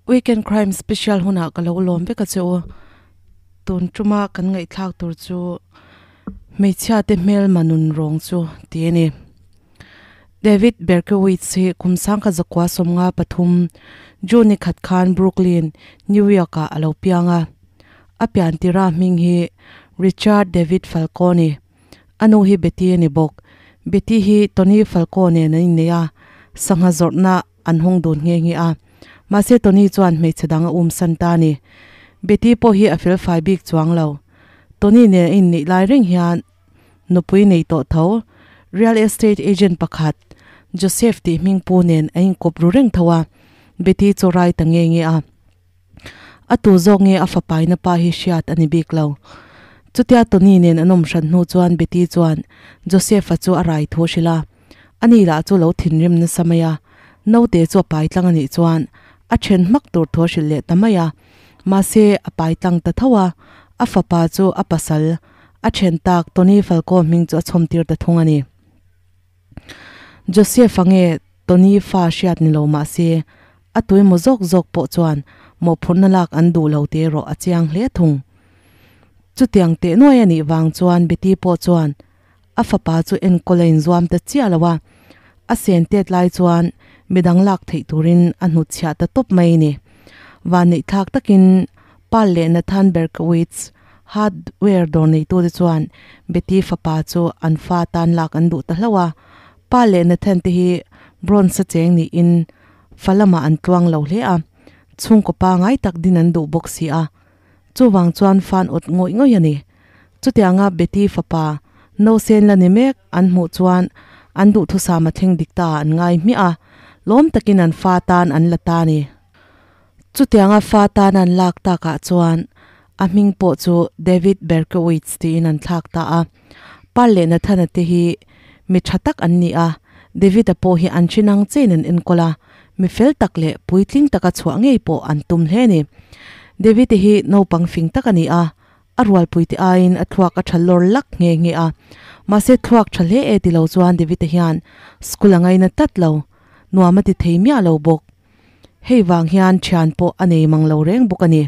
Weekend Crime Special hunah ka lo lawm vek a che u. Tun tuma kan ngaihthlak tur chu hmeichhia te hmelma nun rawng chu tih a ni. David Berkowitz hi kum sangkhat zakua 53 June ni khat khan Brooklyn, New York ah a lo piang a. A pian tira hming hi Richard David Falcone. A nu hi Betty a ni bawk. Betty hi Tony Falcone nen an innei a, sangha zawrhna an hawng dun nghe nghe a. Mahse Tony chuan hmeichhe dang a um san ta a ni. Betty pawh hi a fel fai bik chuang lo. Tony nen a inneih lai reng hian nupui nei tawh tho real estate agent pakhat Joseph tih hming pu nen a inkawp ru reng tho a, Betty chu rai ta nghe nghe a. A tu zawk nge a fapaina pa hi hriat a ni bik lo. Chutia Tony nen an awm hran hnu chuan Betty chuan Joseph-a chu a rai thu a hrilh a. Ani lah chu lo thinrim nasa mai a, naute chu a pai tlang a nih chuan a then hmak tur thu a hrilh leh ta mai a. Mahse, a pai tlang ta tho a, a fapa chu a pasal, a then tak Tony Falco hming chu a chhawm tir ta thung a ni. Joseph-a nge Tony fa hriat ni lo mahse, a tuimaw zawk zawk pawh chuan mawhphurhna lak an duh lo tih erawh a chiang hle thung. Chutiang teh nuai a nih vang chuan Betty pawh chuan A fapa chu enkawl a inzuam ta chiah lo a, a sen tet lai chuan midang lak theih turin a hnutchhiah ta tawp mai a ni. Vanneihthlak takin Paul leh Nathan Berkowitz, hardware dawr neitute chuan Betty fapa chu an fa tan lak an duh ta hlauh a. Paul leh Nathan te hi bronze a cheng niin fa lamah an tluang lo hle a, chhungkaw pangai tak din an duh bawk si a. Chuvang chuan fan awt ngawih ngawih a ni. Chutianga Betty fapa Nosen la ni mek an hmuh chuan an duhthusam a thleng dik ta an ngai hmiah a, lawm takin an fa tan an la ta a ni. Chutianga fa tan an lak takah chuan a hming pawh chu David Berkowitz tiin an thlak ta a. Paul leh Nathana te hi mi tha tak an ni a, David-a pawh hi an thin ang chein an enkawl a, mi fel tak leh puitling taka chhuah ngei pawh an tum hle a ni. David-a hi naupang fing tak a ni a, a rualpuite aiin a thluak a tha lawr lak nghe nghe a. Mahse thluak tha hle e ti lo chuan David-a hian school a ngaina tlat lo, nuam a ti thei miah lo bawk. Hei vang hian thian pawh a nei mang lo reng bawk a ni.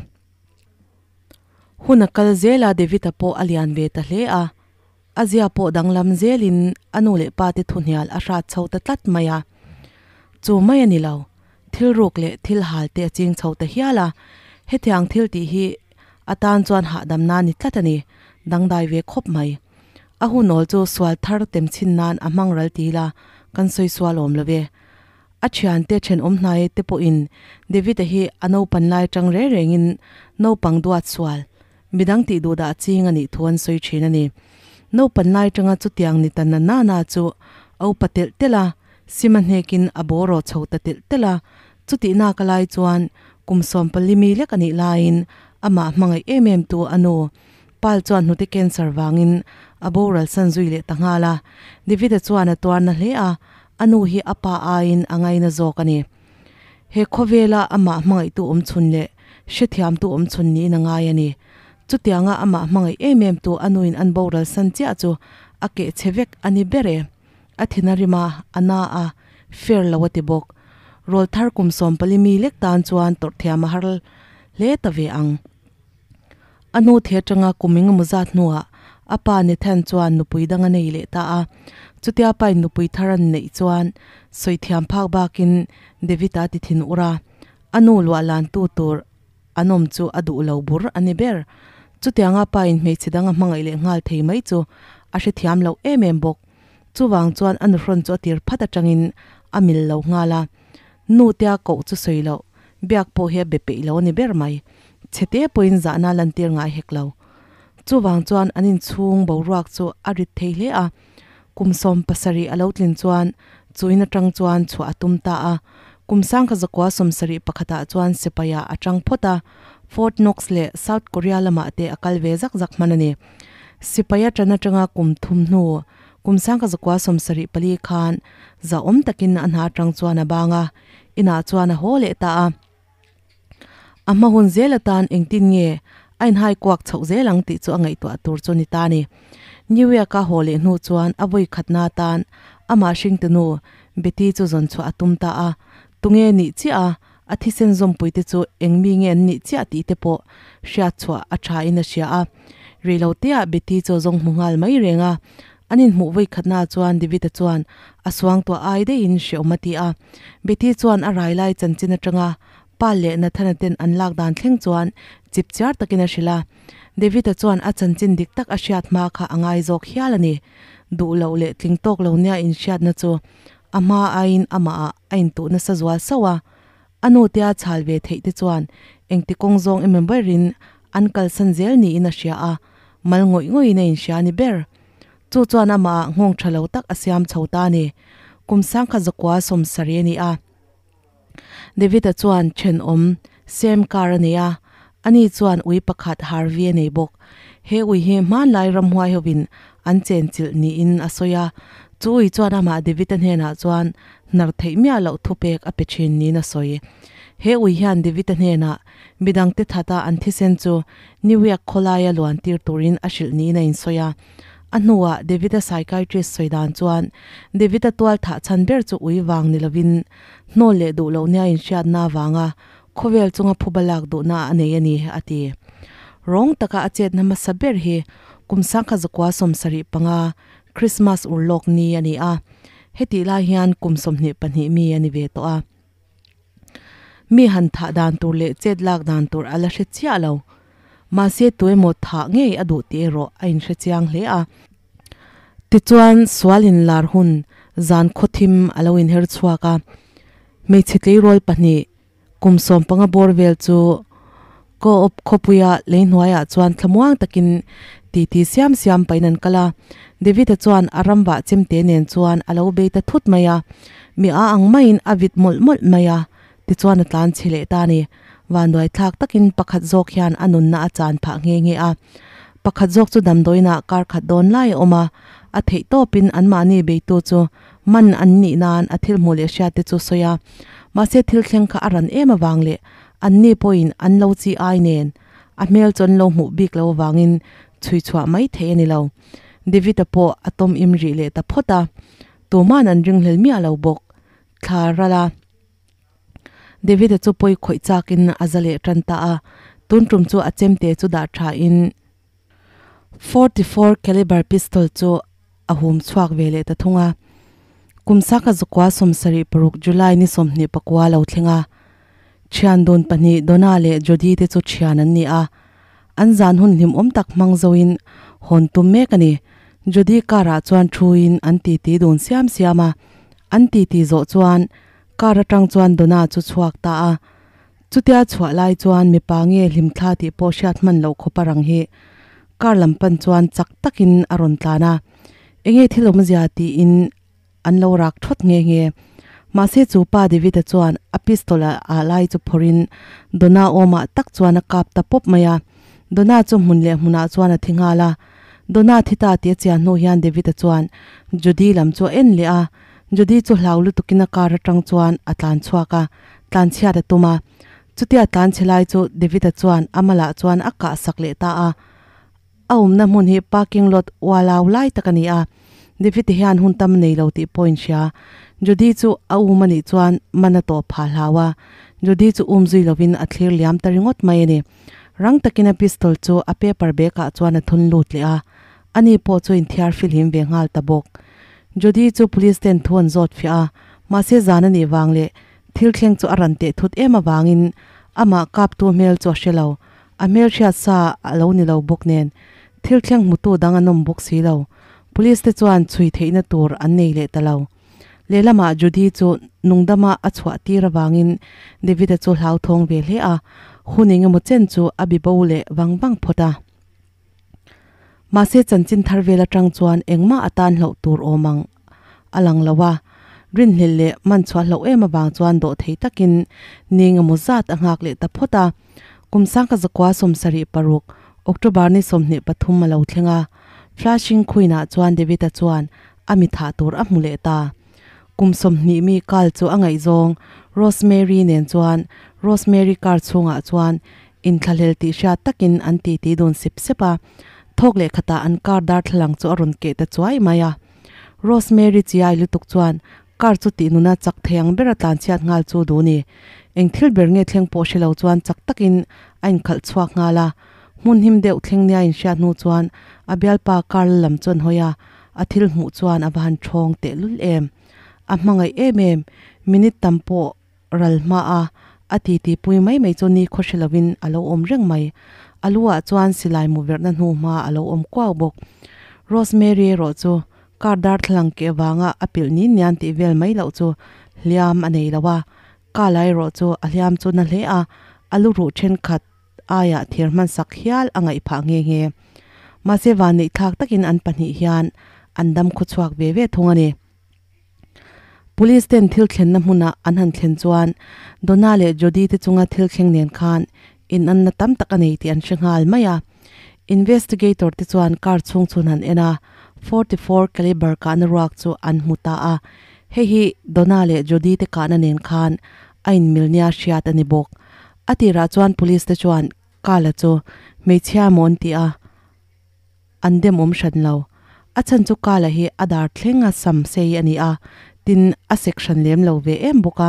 Hun a kal zel a, David-a pawh a lian ve ta hle a. A zia pawh danglam zelin a nu leh pa te thuhnial a hrat chho ta tlat mai a. Chu mai a ni lo, thil ruk leh thil hal te a ching chho ta hial a. Hetiang thil tih hi a tan chuan hahdamna a ni tlat a ni, dangdai ve khawp mai. A hunawl chu sual thar tem chhin nan a hmang ral ti ila kan sawi sual awm lo ve. A thiante thenawm hnai te pawhin David-a hi a naupan lai tang reng rengin naupang duat sual, midang tih duh dah ching a nih thu an sawi thin a ni. Naupan lai tanga chutiang ni ta na na na chu a upa telh telh a, sima hnekin a bawraw chho ta telh telh a, chutih naka lai chuan kum 14 mi lek a nih laiin amah hmangaih em em tu a nu Pal chuan hnute cancer vangin a boral san zui leh ta nghal a, David-a chuan a tuarna hle a, a nu hi a pa aiin a ngaina zawk a ni. He khawvela amah hmangaihtu awm chhun leh hrethiamtu awm chhun niin a ngai a ni. Chutianga amah hmangaih em em tu a nuin an boral san chiah chu a keh chhe vek a ni ber e. A thin a rim a, a na a, fair lo a ti bawk. Rawlthar kum 14 mi lek tan chuan tawrhthiam a har hle ta ve ang. A nu thi atanga kum engemaw zat hnuah a pa Nathan chuan nupui dang a nei leh ta a. Chutia pain nupui thar an neih chuan sawi thiam phak bakin David-a ti thin ur a. A nu luah lan tu tur an awm chu a duh lo bur a ni ber. Chutianga pain hmeichhe dang a hmangaih leh nghal thei mai chu a hrethiam lo em em bawk. Chuvang chuan a nuhrawn chu a tir phat atangin a mil lo nghal a. Nu tia koh chu sawi loh, biak pawh hi a be peih lo a ni ber mai. Chhete pawhin zahna lantir ngai hek lo. Chuvang chuan an inchhung boruak chu a rit thei hle a, kum 70 a lo tlin chuan chuin atang chuan chhuah a tum ta a. Kum 1971 ah chuan sipai ah a tang phawt a, Fort Knox leh South Korea lamah te a kal ve zak zak hman a ni. Sipai a tan atanga kum thum hnu kum 1974 khan zahawm takin a hna atang chuan a bang a, inah chuan a haw leh ta a. A hma hun zel atan engtin nge a inhai kuak chhoh zel ang tih chu a ngaihtuah tur chu ni ta a ni. New York-a haw leh hnu chuan a vawi khatna atan amah hringtunu Betty chu zawn chhuah a tum ta a. Tunge nih chiah a? A thisen zawmpui te chu eng mi nge an nih chiah tih te pawh hriat chhuah a tha in a hria a. Rei lo te ah Betty chu a zawng hmu nghal mai reng a. An inhmuh vawi khatna chuan David-a chuan a suangtuah ai daihin hreawm a ti a. Betty chuan a rai lai chanchin atanga Pa leh Nathana ten an lak dan thleng chuan chip chiar takin a hrilh a. David-a chuan a chanchin dik tak a hriat hma kha a ngai zawk hial a ni. Duh loh leh tling tawk lo nia inhriatna chu a hma aiin amahah a intuh nasa zual sauh a. A nu tea chhal ve theih te chuan engti kawng zawng emaw berin an kalsan zel niin a hria a, mal ngawih ngawihin a inhria a ni ber. Chu chuan amahah nghawng tha lo tak a siam chho ta a ni. Kum sangkhat zakua sawmsarih a ni a. David-a chuan thenawm Sam car a nei a, ani chuan ui pakhat Harvey a nei bawk. He ui hi hmanlai ramhuai hovin an chenchilh niin a sawi a, chu ui chuan amah David-a hnenah chuan hnar theih miah loh thupek a pe thin niin a sawi. He ui hian David-a hnenah midangte thata an thisen chu New York khawlaia luan tir turin a hrilh niin a insawi a. A hnuah David-a psychiatrist sawi dan chuan David-a tual thah chhan ber chu ui vang ni lovin hnawl leh duh loh nia inhriatna avanga khawvel chunga phuba lak duhna a nei a ni, a ti. Rawng taka a chetna hmasa ber hi kum sangkhat zakua 75 Christmas urlawk ni a ni a, hetih lai hian kum 22 mi a ni ve tawh a. Mi han thah dan tur leh chet lak dan tur a la hre chiah lo. Mahse tuemaw thah ngei a duh tih erawh a inhre chiang hle a. Tichuan sual inlar hun zan khawthim a lo inher chhuak a, hmeichhe tleirawl pahnih kum 15 bawr vel chu Co-op khawpuia lei hnuaiah chuan thlamuang takin titi siam siam pahin an kal a. David-a chuan a ram vah chemte nen chuan a lo bei ta thut mai a, mi a ang maiin a vit mawlh mawlh mai a, tichuan a tlan chhe leh ta a ni. Vanduai thlak takin pakhat zawk hian a nunna a chan phah nghe nghe a. Pakhat zawk chu damdawiinah kar khat dawn lai a awm a, a theih tawpin anmahni beitu chu man an nih nan a thil hmuh leh hriat te chu sawi a. Mahse thil thleng kha a ran em avang leh Anni pawhin an lo chi ai nen a hmel chu an lo hmuh bik lo avangin chhui chhuah mai theih a ni lo. David-a pawh a tawm im rih leh ta phawt a, tuman an ringhlel miah lo bawk. Thla ral a, David-a chu pawi khawih chakin a za leh tan ta a, tun tum chu a chemte chu dah thain 44 caliber pistol chu a hum chhuak ve leh ta thung a. Kum saka zakua 76 July ni 29 lo thleng a, thian dun pahnih Donna leh Jody te chu thian an ni a, an zan hun hlimawm tak hmang zoin hawn tum mek a ni. Jody car ah chuan thuin an titi dun siam siam a, an titi zawh chuan car atang chuan Donna chu chhuak ta a. Chutia chhuah lai chuan mipa nge hlimthla tih pawh hriat hman loh khawp a rang hi car lam pan chuan chak takin a rawn tlan a, enge thil awmzia tiin an lo rak thawt nghe nghe. Mahse chu pa David-a chuan a pistol a ah lai chu phawrhin Donna awmah tak chuan a kap ta pawp mai a, Donna chu hmun leh hmunah chuan a thi nghal a. Donna thi ta tih a chian hnu hian David-a chuan Judy lam chu a en leh a, Judy chu hlau lutukin a car atang chuan a tlan chhuak a, tlan chhiat a tum a. Chutia tlan chhe lai chu David-a chuan a malah chuan a kah sak leh ta a. A awmna hmun hi parking lot ualau lai tak a ni a. David-a hian hun tam nei lo tih pawh in hria. Judy chu a um a nih chuan man a tawh phah hlau a. Judy chu um zui lovin a thlir liam ta ringawt mai a ni. Rang takin a pistol chu a paper bag ah chuan a thun lut leh a. Ani pawh chu inthiar fihlim ve nghal ta bawk. Judy chu police ten thu an zawt fiah a, mahse zan a nih vang leh thil thleng chu a ran teh thut em avangin amah kaptu hmel chu a hre lo. A hmel hriat sa a lo ni lo bawk nen thil thleng hmutu dang an awm bawk si lo. Police te chuan chhui theihna tur an nei leh ta lo. Lehlamah Judy chu nungdama a chhuah tir avangin David-a chu hlauthawng ve hle a, hun engemaw chen chu a bibo leh vang vang phawt a. Mahse chanchin thar vel atang chuan engmah a tan hlauh tur awm ang a lang lo a, rinhlelh leh man chhuah hlauh em avang chuan dawh thei takin ni engemaw zat a nghak leh ta phawt a. Kum sangkha zakua 76 October ni 23 a lo thleng a, Flushing Queen-ah chuan David-a chuan a mi thah tur a hmu leh ta. Kum 20 mi Carl chu a ngaihzawng Rosemary nen chuan Rosemary car chhungah chuan Inthlahlel tih hriat takin an titi dun sep sep a, thawk leh khatah an car darthlalang chu a rawn keh ta chuai mai a. Rosemary chiai lutuk chuan car chu tih nuna chak thei ang bera tlanchhiat nghal chu duh ni. Eng thil ber nge thleng pawh hre lo chuan chak takin a inkhalh chhuak nghal a, hmun him deuh thleng nia inhriat hnu chuan a bialpa Carl lam chu an hawi a, a thil hmuh chuan a va han ṭhawng tehlul em. A hmangaih em em, minute tam pawh ral hma a, a titi pui mai mai chu ni khaw hre lovin a lo awm reng mai. A lu ah chuan silai mu verhna hnu hma a lo awm kuau bawk. Rosemary erawh chu car darthlalang keh vanga a pilh nin nian tih vel mai loh chu hliam a nei lo a, Kala erawh chu a hliam chu na hle a, a lu ruh thenkhat aiah thir hmansak hial a ngaih phah nghe nghe. Mahse vanneih thlak takin an pahnih hian an dam khawchhuak ve ve thung a ni. Police ten thil thlenna hmuna an han thlen chuan Donna leh Jodi te chunga thil thleng nen khan inanna tam tak a nei tih an hre nghal mai a. Investigator te chuan car chhung chhun han en a, 44 caliber kahna ruak chu an hmu ta a. Hei hi Donna leh Jodi te kahna nen khan a inmil nia hriat a ni bawk. A tirah chuan police te chuan Kala chu hmeichhia maw an ti a, an demawm hran lo. A chhan chu Kala hi a dar thleng a sam sei a ni a, tin a sek hran lem lo ve em bawk a.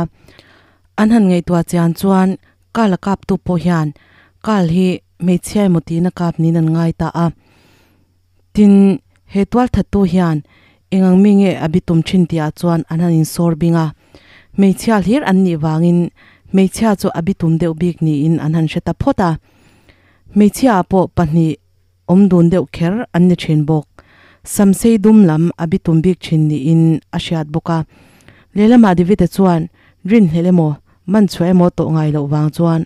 An han ngaihtuah chian chuan Kala kaptu pawh hian Kal hi hmeichhia emaw tiin a kap niin an ngai ta a. Tin, he tualthattu hian eng ang mi nge a bitum thin tihah chuan an han insawr bing a. Hmeichhia hlir an nih vangin hmeichhia chu a bitum deuh bik niin an han hre ta phawt a. Hmeichhiaah pawh pahnih awm dun deuh kher an ni thin bawk. Samsei dum lam a bitum bik thin niin a hriat bawk a. Lehlamah David-a chuan rinhlelh emaw, man chhuah emaw tawh ngai loh vang chuan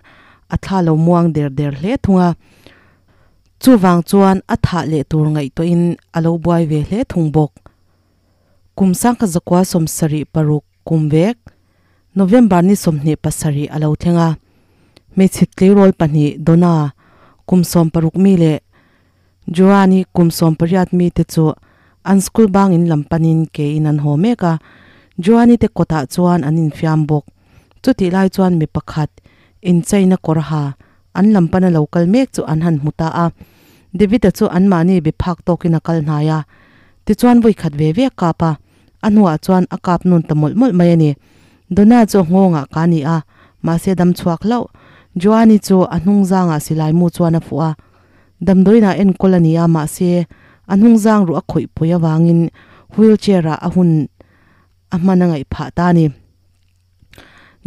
a thla lo muang der der hle thung a. Chuvang chuan a thah leh tur ngaihtuahin a lo buai ve hle thung bawk. Kum sangkhat zakua 76 kum vek, November ni 27 a lo thleng a. Hmeichhe tleirawl pahnih Donna, kum 16 mi leh Joanne kum 18 mi te chu an school bangin lam panin ke in an haw mek a. Joanne te kawtah chuan an infiam bawk. Chutih lai chuan mi pakhat incheina kawr ha an lam pana lo kal mek chu an han hmu ta a. David-a chu anmahni be phak tawkin a kal hnai a. Tichuan vawi khat ve ve a kap a, a hnuah chuan a kap nun ta mawlh mawlh mai a ni. Donna chu nghawngah ka ni a, mahse dam chhuak hlauh. Joanne chu a hnungzangah silai mu chuan a fuh a. Damdawiinah enkawl a ni a, mahse a hnungzang ruh a khawih pui avangin wheelchair-ah a hun a hman a ngaih phah ta a ni.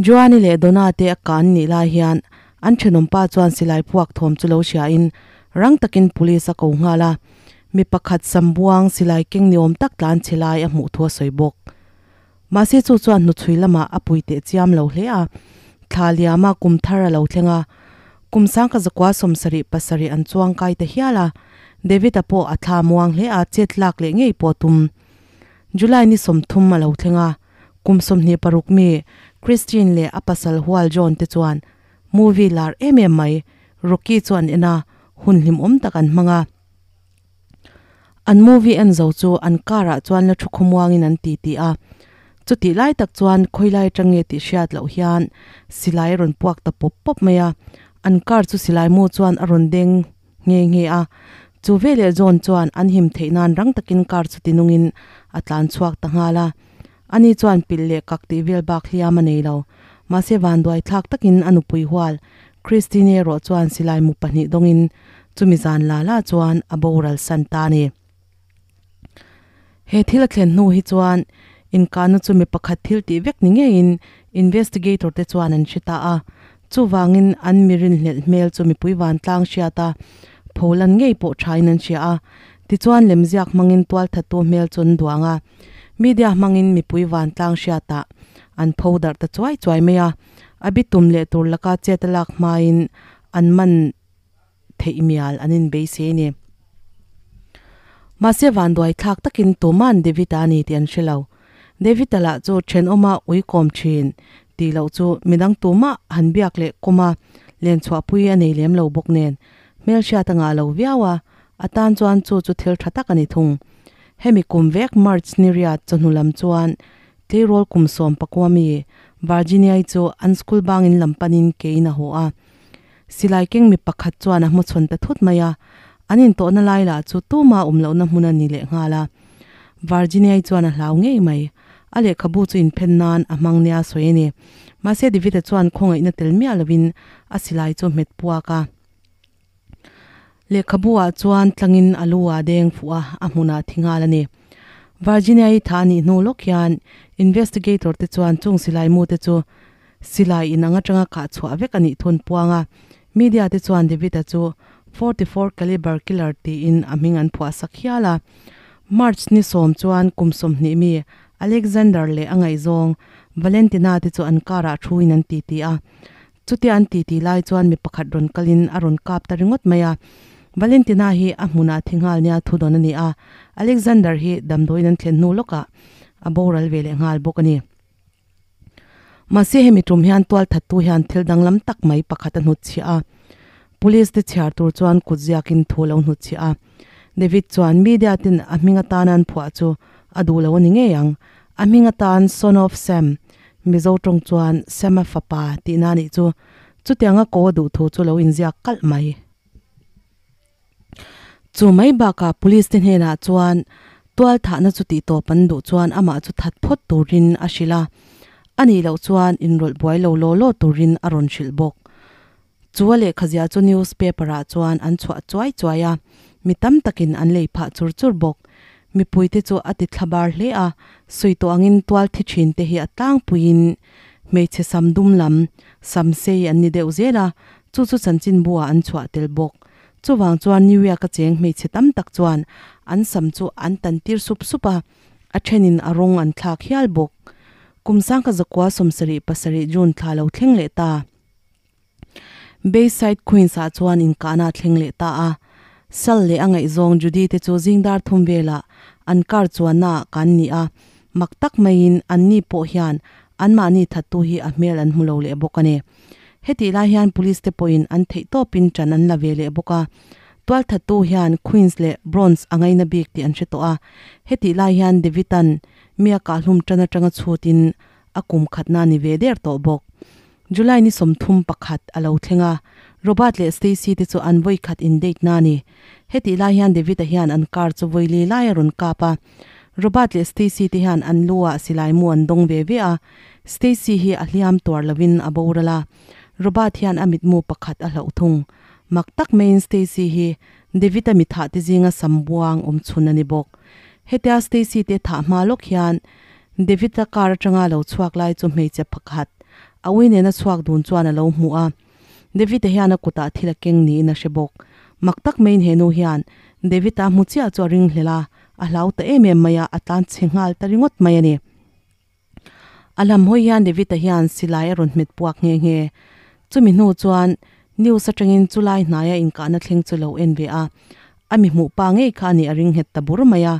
Joanne leh Donna te a kan nih lai hian an thenawmpa chuan silai phuak thawm chu lo hriain rang takin police a ko nghal a, mi pakhat sambuang silai keng ni awm tak tlan chhe lai a hmuh thu a sawi bawk. Mahse chu chuan hnuchhui lamah a pui teh chiam lo hle a, thla liama kum thar a lo thleng a, kum sangkhat zakua 77 an chuang kai ta hial a, David-a pawh a thla muang hle a, chet lak leh ngei pawh a tum. July ni 30 a lo thleng a. Kum 26 mi Christine leh a pasal hual John te chuan movie lar em em mai Rocky chu an en a, hun hlimawm tak an hmang a. An movie en zo chu an car ah chuan la thu khawmuangin an ti ti a. Chutih lai tak chuan khawilai atang nge tih hriat loh hian silai a rawn puak ta pawp pawp mai a, an car chu silai mu chuan a rawn deng nghe nghe a. Chu veleh John chuan an him theih nan rang takin car chu tinungin a tlan chhuak ta nghal a. Ani chuan pilh leh kak tih vel bak hliam a nei lo. Mahse vanduai thlak takin a nupui hual Christine erawh chuan silai mu pahnih dawngin chumi zan la la chuan a boral san ta a ni. He thil a thlen hnu hi chuan inkahna chu mi pakhat thil tih vek ni ngeiin investigator te chuan an hre ta a. Chuvangin an mi rinhlelh hmel chu mipui vantlang hriat a, pholan ngei pawh thain an hria a. Tichuan lemziak hmangin tualthattu hmel chu an duang a. Media hmangin mipui vantlang hriatah an pho darh ta chuai chuai mai a. A bitum leh tur laka chet a lak hmain an man theih mial an inbeisei a ni. Mahse vanduai thlak takin tuma'n David-a a ni tih an hre lo. David-a lah chu thenawma ui kawm thin tih loh chu midang tumah han biak leh kawma len chhuahpui a nei lem lo bawk nen hmelhriat a ngah lo viau a, a tan chuan chu chu thil tha tak a ni thung. Hemi kum vek March ni riat chawhnu lam chuan tleirawl kum 19 mi Virginia-i chu an school bangin lam panin kein a haw a. Silai keng mi pakhat chuan a hmachhawn ta thut mai a, an intawhna lai lah chu tuma awm lohna hmun a ni leh nghal a. Virginia-i chuan a hlau ngei mai. A lehkhabu chu inphen nan a hmang nia sawi a ni. Mahse David-a chuan khawngaihna tel miah lovin a silai chu a hmet puak a. Lehkhabu ah chuan tlangin a lu ah deng fuh a, a hmunah thi nghal a ni. Virginia-i tha a nih hnu lawk hian investigator te chuan chung silai mu te chu silai in ang atanga kah chhuah vek a nih thun puang a. Media te chuan David-a chu 44 caliber killer tiin a hming an phuah sak hial a. March ni sawm chuan kum 20 mi Alexander leh a ngaihzawng Valentina te chu an car ah thu in an titi a. Chutia an titi lai chuan mi pakhat rawn kalin a rawn kap ta ringawt mai a. Valentina hi a hmunah thi nghal nia thu dawn a ni a, Alexander hi damdawiin an thlen hnu lawkah a boral ve leh nghal bawk a ni. Mahse hemi tum hian tualthattu hian thil danglam tak mai pakhat a hnutchhiah a. Police te chhiar tur chuan kut ziakin thu a lo hnutchhiah a. David chuan media ten a hming atana an phuah chu a duh lo a ni ngei ang. A hming atan Son of Sam, Mizo tawng chuan Sam-a fapa tihna a nih chu. Chutianga ko a duh thu chu lo inziak kalh mai. Chu mai bakah police te hnenah chuan tual thahna chu tih tawp an duh chuan amah chu that phawt turin a hrilh a, a nih loh chuan inrawlh buai lo law law turin a rawn hrilh bawk. Chu a lehkhazia chu news paper ah chuan an chhuah chuai chuai a, mi tam takin an lei phah chur chur bawk. Mipuite chu a ti thla bar hle a, sawi tawh angin tual thi thin te hi a tlangpuiin hmeichhe sam dum lam, sam sei an ni deuh zel a, chu chu chanchinbu ah an chhuah tel bawk. Chuvang chuan New York a cheng hmeichhe tam tak chuan an sam chu an tan tir sup sup a, a thenin a rawng an thlak hial bawk. Kum sangkhat zakua 77 June thla lo thleng leh ta. Bayside Queens ah chuan inkahna a thleng leh ta a, Sal leh a ngaihzawng Judy te chu zingdar thum velah an car chuanna ah kan ni a, mak tak maiin anni pawh hian anmahni thattu hi a hmel an hmu lo leh bawk a ni. Hetih lai hian police te pawhin an theihtawpin ṭan an la ve leh bawk a, tualthattu hian Queens leh Bronx a ngaina bik tih an hre tawh a, hetih lai hian David-a'n mi a kahhlum ṭan aṭanga chhutin a kum khatna ni ve der tawh bawk. July ni 31 a lo thleng a, Robert leh Stacy te chu an vawi khat in date na ni. Hetih lai hian David-a hian an car chu vawi li lai a rawn kap a. Robert leh Stacy te hian an lu ah silai mu an dawng ve ve a, Stacy hi a hliam tuar lovin a boral a. Robert hian a mitmu pakhat a hlauh thung. Mak tak maiin Stacy hi David-a mithah te zinga sam buang awm chhun a ni bawk. Hetia Stacy te thah hma lawk hian David-a car atanga lo chhuak lai chu hmeichhe pakhat a ui nena chhuak dun chuan a lo hmu a. David-a hian a kutah thil a keng niin a hre bawk. Mak tak maiin he nu hian David-a a hmu chiah chu a ringhlel a, a hlau ta em em mai a, a tlan chhe nghal ta ringawt mai a ni. A lam hawi hian David-a hian silai a rawn hmet puak nghe nghe. Chumi hnu chuan news atangin chulai hnaia inkahna thleng chu lo en ve a, a mi hmuh pa ngei kha a nih a ring nghet ta bur mai a.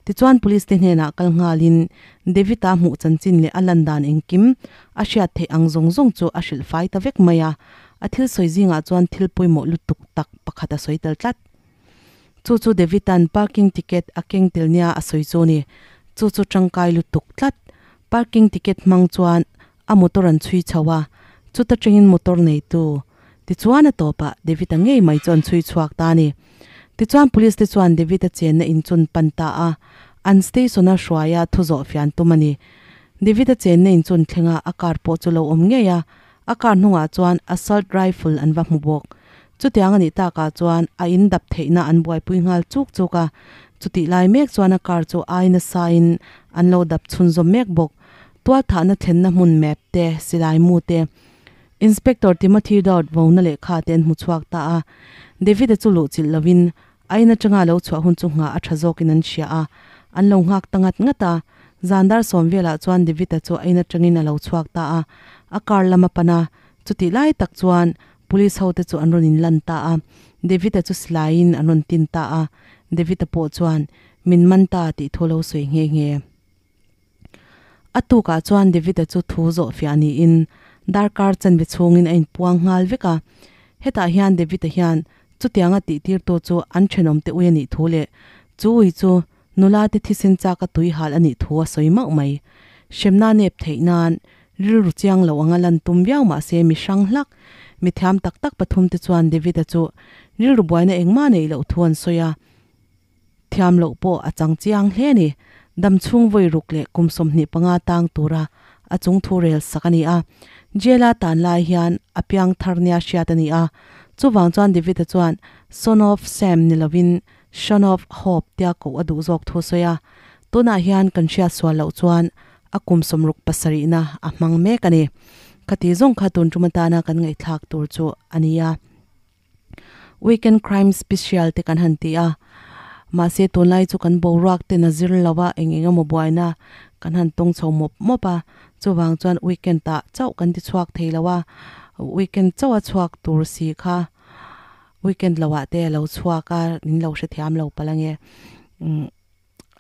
Tichuan police te hnenah kal nghalin David-a hmuh chanchin leh a lan dan engkim a hriat theih ang zawng zawng chu a hrilh fai ta vek mai a. A thil sawi zingah chuan thil pawimawh lutuk tak pakhat a sawi tel tlat. Chu chu David-a'n parking ticket a keng tel nia a sawi chu a ni. Chu chu tangkai lutuk tlat. Parking ticket hmang chuan a motor an chhui chho a, chuta tangin motor neitu tichuan a tawpah David-a ngei mai chu an chhui chhuak ta a ni. Tichuan police te chuan David-a chenna in chu an pan ta a, an station a hruaia thu zawh fian tum a ni. David-a chenna in chu an thleng a, a car pawh chu lo awm ngei a, a car hnungah chuan assault rifle an va hmu bawk. Chutiang a nih takah chuan a in dap theihna an buaipui nghal chuk chuk a, chutih lai mek chuan a car chu ai nasain an lo dap chhunzawm mek bawk. Tualthahna thlenna hmun map te, silai mu te, Inspector Timothy Dowd vona lehkha te an hmu chhuak ta a. David-a chu luh chilh lovin a in atanga a lo chhuah hun chu nghah a tha zawkin an hria a, an lo nghak ta ngat ngat a. Zan dar sawm velah chuan David-a chu a in atangin a lo chhuak ta a, a car lam a pan a. Chutih lai tak chuan Police hote chu an rawn inlan ta a, David-a chu silaiin an rawn tin ta a. David-a pawh chuan, Min man ta tih thu lo sawi nghe nghe. A tukah chuan David-a chu thu zawh fiah niin darkar chanve chhungin a inpuang nghal vek a. Hetah hian David-a hian chutianga tihtirtu chu an thenawmte ui a nih thu leh chu ui chu nula te thisen chaka tui hal a nih thu a sawi mauh mai. Hremna nep theih nan rilru chiang lo anga lan tum viau mah se mi hrang hlak, mi thiam tak tak pathum te chuan David-a chu rilru buaina engmah neih loh thu an sawi a. Thiam loh pawh a chang chiang hle a ni. Dam chhung vawi ruk leh kum 25 tang tura a chungthu rel sak a ni a. Jail-a tan lai hian a piang thar nia hriat a ni a. Chuvang chuan David-a chuan Son of Sam ni lovin Son of Hope tia koh a duh zawk thu a sawi a. Tunah hian kan hriat sual loh chuan a kum 60 pasarihna a hmang mek a ni. Khati zawng kha tun tum atana kan ngaihthlak tur chu a ni a. Weekend crime special te kan han ti a, mahse tunlai chu kan boruak ten a zir lo a, eng eng emaw buaina kan han tawng chho mawp mawp a, chuvang chuan weekend ah chauh kan ti chhuak thei lo a, weekend chauh a chhuak tur si kha weekend lo ah te a lo chhuak a, in lo hrethiam lo palh ange umm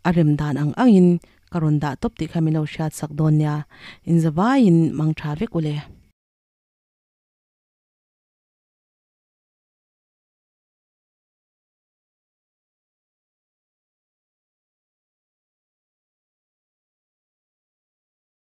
a rem dan ang ang in ka rawn dah tawp tih kha min lo hriat sak dawn nia, inzavaiin mang tha vek ule.